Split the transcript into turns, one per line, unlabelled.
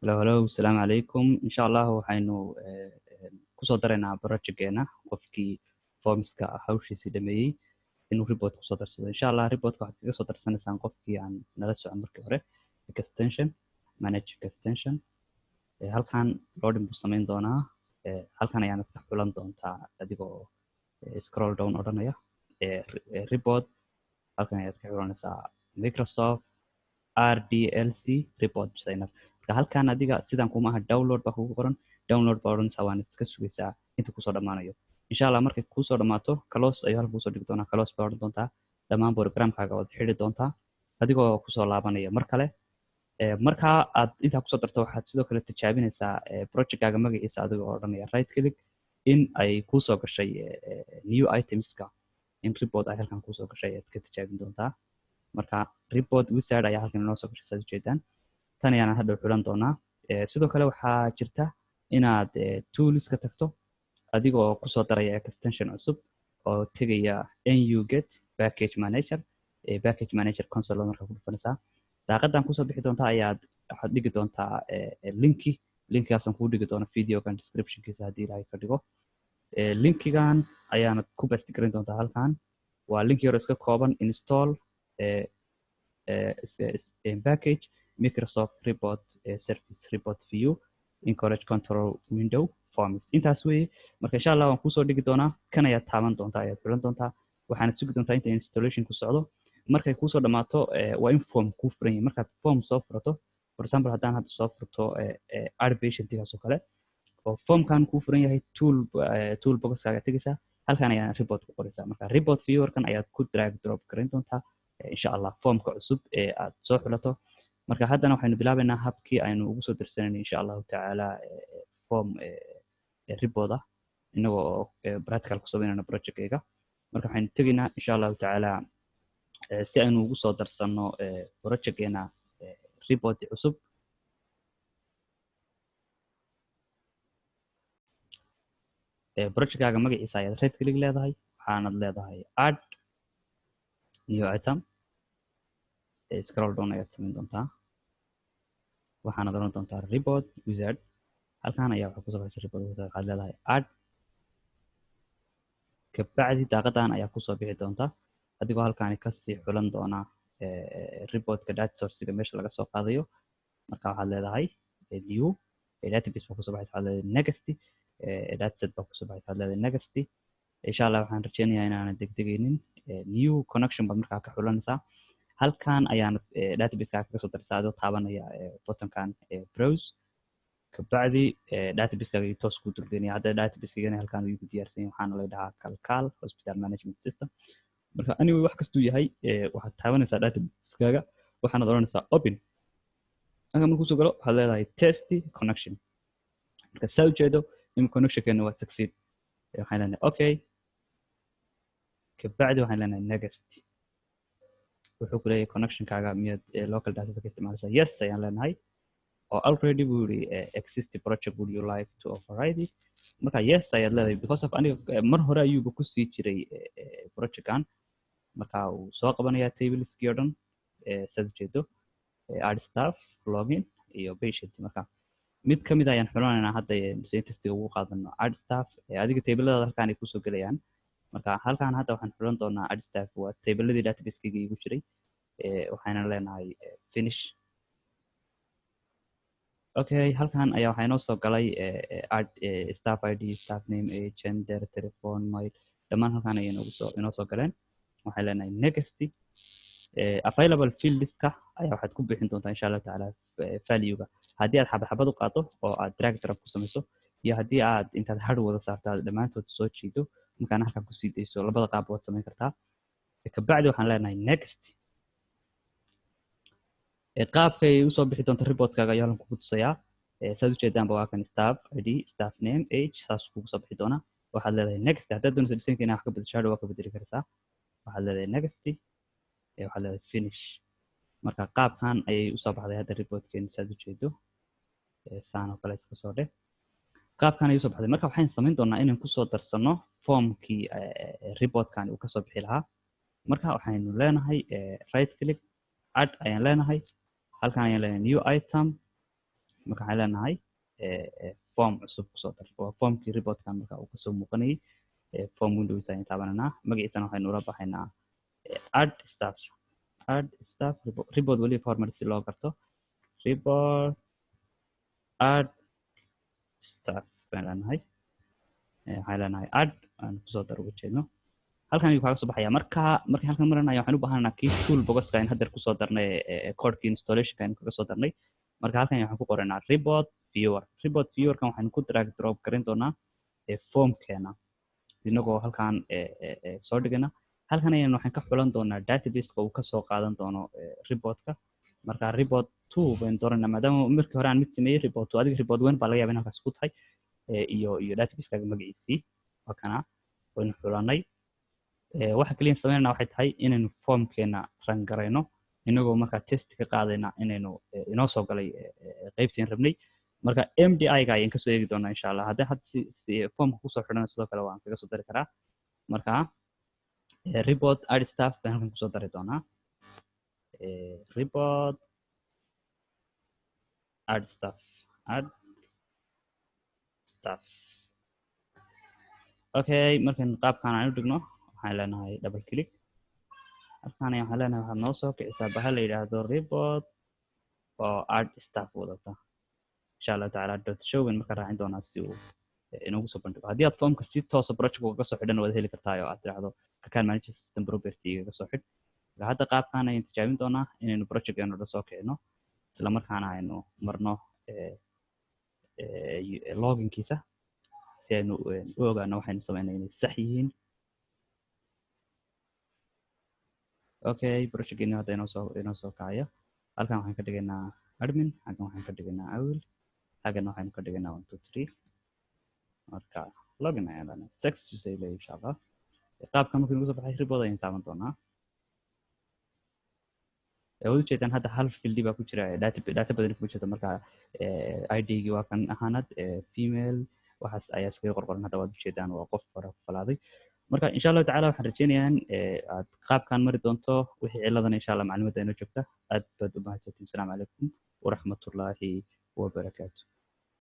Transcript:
Hello, hello, asalaamu calaykum. Insha Allah waxaynu kusoo daraynaa projectgeena qofkii formska hawshiisii dhameeyey inuu report kusoo darsado. Insha Allah reportka waxaad kaga soo darsanaysaan qofkii aan nala socon markii hore extension, manage extension. Halkan loading buu samayn doonaa. Halkan ayaanad ka xulan doontaa adigoo scroll down odhanaya. Report halkan ayaad ka xulanaysaa Microsoft RDLC Report Designer. Marka halkan adiga sidan kuma aha, download baa kugu qoran, download baa odhanaysaa, waana iska sugaysaa inta kusoo dhammaanayo. Insha Allah markay kusoo dhammaato, close ayuu halkan kusoo dhigi doonaa, close baa odhan doontaa, dhammaan programkaaga waad xidhi doontaa adigoo kusoo laabanaya mar kale. Marka aad intaa kusoo darto, waxaad sidoo kale tijaabinaysaa projectkaaga magaciisa adigoo odhanaya right click in ay kusoo gashay new itemska, in report ay halkan kusoo gashay ayaad ka tijaabin doontaa. Marka report wizard ayaa halkan inoo soo gashay, saad ujeedaan. Tan ayaana hadhow xulan doonaa. Sidoo kale waxaa jirta inaad toolska tagto adigoo kusoo daraya extension cusub oo tegaya NuGet package manager, package manager console. Markaa ku dhufanaysaa daaqadan kusoo bixi doontaa ayaad waxaad dhigi doontaa linki, linkigaasaan kuu dhigi doona videogan descriptionkiisa haddii Ilaahay ka dhigo. Linkigan ayaanad ku paste garin doontaa halkan. Waa linki yaro iska kooban: install package Microsoft Report Service Report View Encourage Control Window Forms. Intaas weeye. Marka insha Allah waan kusoo dhigi doonaa. Kan ayaad taaban doontaa, ayaad xulan doontaa, waxaana sugi doontaa inta installation ku socdo. Markay kusoo dhammaato, waa in form kuu furan yahay. Markaad form soo furato, for example haddaan hadda soo furto add patientigaas oo kale oo formkan kuu furan yahay, toolboxkaaga tegaysaa, halkan ayaa report ku qoraysaa. Marka report viewerkan ayaad ku drag drop garan doontaa insha Allah formka cusub ee aad soo xulato. Marka haddana waxaynu bilaabaynaa habkii aynu ugu soo dirsanayno insha Allahu tacaala form report ah, inagoo oo practical ku samaynayno projectkayga. Marka waxaynu tegaynaa insha Allahu tacaala si aynu ugu soo darsano projectkeena report cusub. Projectkaaga magaciisa ayaad right click leedahay, waxaanad leedahay add new item. Scroll down ayaad samayn doontaa, waxaanad oran doontaa report wizard. Halkan ayaa waxaa kusoo baxaysa report wizard, waxaad leedahay add. Kabacdi daaqadan ayaa kusoo bixi doonta adigoo halkaani kasii xulan doona reportka data sourcega meesha laga soo qaadayo. Marka waxaad leedahay new database baa kusoo baxaysa, waxaad leedahay next. Dataset baa kusoo baxaysa, waxaad leedahay next. Insha Allah waxaan rajeynayaa inaanan degdegaynin. New connection baad markaa ka xulanaysaa. Halkan ayaana databaseka kaga soo daraysaa adoo taabanaya buttonkan browse. Kabacdi databasekaga ayuu toos kuu dulgeynaya. Hadda databasegana halkan ayuu ku diyaarsan yahay, waxaana la dhahaa Kalkaal Hospital Management System. Marka anyway, wax kastuu yahay, waxaad taabanaysaa databasekaga, waxaanad odhanaysaa open. Halkan markuu soo galo, waxaad leedahay test connection. Marka saa ujeedo in connectionkeena waa succeed. Waxaan leenahay okay. Kabacdi waxaan leenahay next. Wuxuu ku leeyahay connectionkaaga miyaad local data ka isticmaalaysaa? Yes ayaan leenahay. Oo already buu yiri existing project, would you like to override it? Marka yes ayaad leedahay, because of aniga mar hore ayuuba kusii jiray projectkan. Marka uu soo qabanayaa tableskii oo dhan, saad ujeedo, add staff, login iyo patient. Marka mid ka mid ayaan xulanaynaa hadda si testiga ugu qaadano, add staff. Adiga tabladaada halkaan ay kusoo gelayaan. Marka halkaan hadda waxaan xulan doonaa add staff, waa tabladii database-kayga igu jiray. Waxayna leenahay finish. Okay, halkan ayaa waxaa inoo soo galay add staff ID, staff name, gender, telephone, mail, dhammaan halkan ayay inoogu soo inoo soo galeen. Waxaan leenahay next. Available fieldska ayaa waxaad ku bixin doontaa insha Allahu tacaala value-ga, haddii aad xabad xabad u qaado oo aad drag drop ku samayso iyo haddii aad intaad har wada saarto aad dhammaantood soo jiido, markaana halkan kusii dayso, labada qaab waad samayn kartaa. Kabacdi waxaan leenahay next. Qaabkay usoo bixi doonto reportkaaga ayaa halkan kugu tusayaa. Saad ujeedaanba waa kan staff ID, staff name, age, saas kugu soo bixi doona. Waxaad leedahay next. Haddaad doonayso designka inaad wax ka bedesho, hadhow waa ka bedeli kartaa. Waxaad leedahay next, waxaad leedahay finish. Marka qaabkan ayay usoo baxday hadda reportkeena, saad ujeedo. Saan oo kale iska soo dheh. Qaabkan ayay usoo baxday. Marka waxaan samayn doonaa inaan kusoo darsano formkii reportkan uu kasoo bixi lahaa. Marka waxaynu leenahay right click, add ayaan leenahay, halkan ayaan leenahay new item. Marka waxaan leenahay form cusub kusoo dar. Waa formkii reportkan marka uu kasoo muuqanayay. Form windows ayaan taabananaa. Magaciisana waxaynu ula baxaynaa add staff, add staff report. Weliba ka hormar si loo garto. Report add staff baan leenahay. Waxaan leenahay add aan kusoo dar uga jeedno. Halkan ayuu kaaga soo baxaya. Marka markii halkan maranayo, waxaan u baahanaa kii toolboxka in haddeer kusoo darnay, codekii installationka aynu kaga soo darnay. Marka halkan waxaan ku qoranaa report viewer. Report viewerkan waxaynu ku drag drop garin doonaa formkeena, inagoo halkan soo dhigana. Halkan ayaan waxaan ka xulan doonaa databaseka uu kasoo qaadan doono reportka. Marka report two baynu dooranaa, maadaama markii hore aan mid sameeyey report two. Adiga report one baa laga yaaba in halkaas ku tahay, iyo databasekaga magaciisii waa kana. Waynu xulanay. Waxa kaliya sameynana waxay tahay inaynu formkeena run garayno, inagoo markaa test ka qaadayna inaynu inoo soo galay qaybtiin rabnay. Marka MDI-ga ayaan kasoo eegi doonaa, insha Allah. Haddii hadda si formka kusoo xidhana, sidoo kale waan kaga soo dari karaa. Marka report add staff baan halkan kusoo dari doonaa. Report add staff, add staff. Okay, markan qaabkan aan u dhigno, waxaan leenahay double click. Halkan waxaan leenahay waxaad noo soo kicisaa baha la yidhaahdo report oo add staff wadata, insha Allah tacaala. Dot show in marka raacin doonaa si uu inoogu soo bandhigo. Haddii aad formka si toosa project uga soo xidhan, waad heli kartaa oo aad tidhaahdo kakan manage system property igaga soo xidh. Marka hadda qaabkan ayaan tijaabin doonaa inaynu project eenu dhan soo kicino, isla markaana aynu marno loginkiisa si aynu u ogaano waxaynu sameynay inay sax yihiin. Okay, projectgeeni hadda inoo soo kacaya. Halkan waxaan ka dhigaynaa admin, xaggan waxaan ka dhigaynaa awil, xaggan waxaynu ka dhigaynaa 1 2 3. Marka login ayaan leenahay, success ay leeyahay, insha Allah. Qaabka markii nagu soo baxay, report ayaan taaban doonaa. Waad ujeedaan, hadda hal field baa ku jira, data badan kuma jirto. Marka ID-gii waa kan ahaanad female, waxaas ayaa iskaga qorqoran. Hadda waad ujeedaan, waa qof hore ku falaaday. Marka insha Allahu tacala waxaan rajeynayaa in aad qaabkan mari doonto. Wixii ciladana, insha Allah, macluumaadda inoo joogta. Aad baad u mahadsantiin. Asalaamu calaykum waraxmatullaahi wabarakaatu.